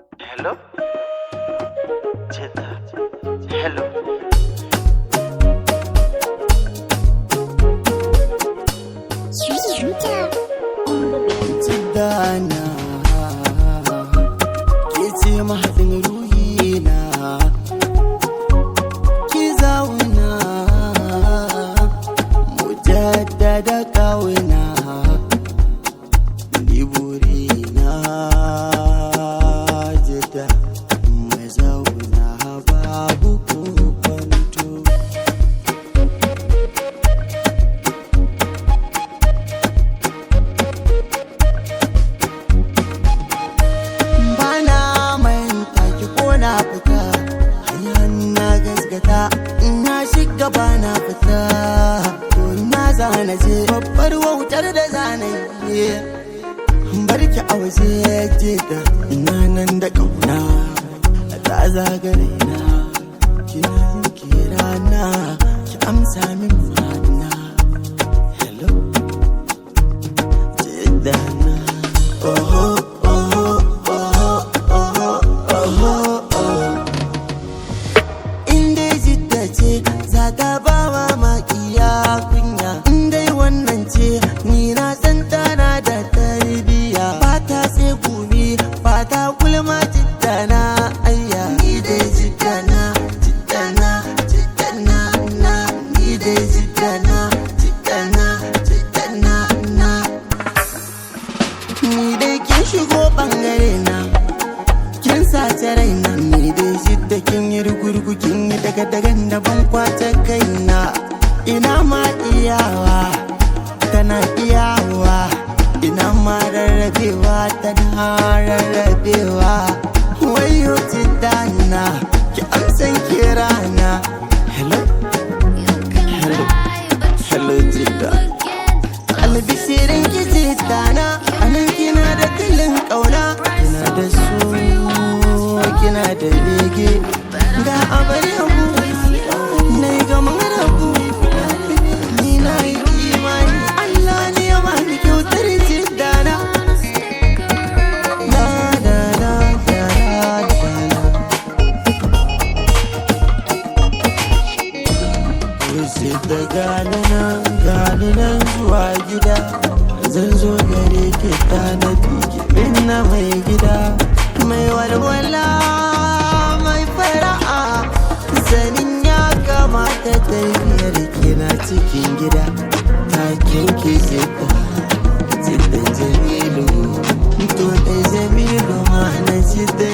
Hello? Jidda. Hello. Jidda na, ke ce mahaɗin ruhina, ki zauna mu jaddada ƙauna, ni burina jidda mu zauna babu kokwanto. Bana manta ki ko na fita, hanyar na gasgata, na shiga bana fita. To na zana je babbar wautar da zana yi, barki a waje jeda, ina nan da kauna ta zagare na, kina yin kirana ki amsa min mana. Hello jeda na, oho oho oho oho oho oh. In dai jidda ce za ta ba wa makiya kunya, in dai wannan ce ni na san tana da tarbiya, ba ta sai gumi ba ta kulma, jidda na ayya. Ni dai jidda na, jidda na, jidda na na, ni dai jidda na, jidda na, jidda na na. Ni dai kin shigo bangare na, kin sace raina, ni dai jidda kin yi rugurgu, kin yi daga dagan da ban kwace kaina. Ina ma iyawa tana iyawa, ina ma rarrabewa tana rarrabewa. Wayo jidda na, ki amsan kirana. Hello. Hello, hello jidda. Albishirin ki jidda na, anan kina da tilin kauna, kina da so, kina da bege, ga abar yabo na yi gaman rabu. Ni na yi imani Allah ne ya bani kyautar jidda na. La la la la la la. Rushe da gani nan, gani nan zuwa gida, zan zo gare ki tanadi ki minna mai gida, mai walwala mai fara'a, sanin ya kamata tarbiyar kina cikin gida, taken ki jidda, jidda jamilu, to dai jamilu ma na jidda.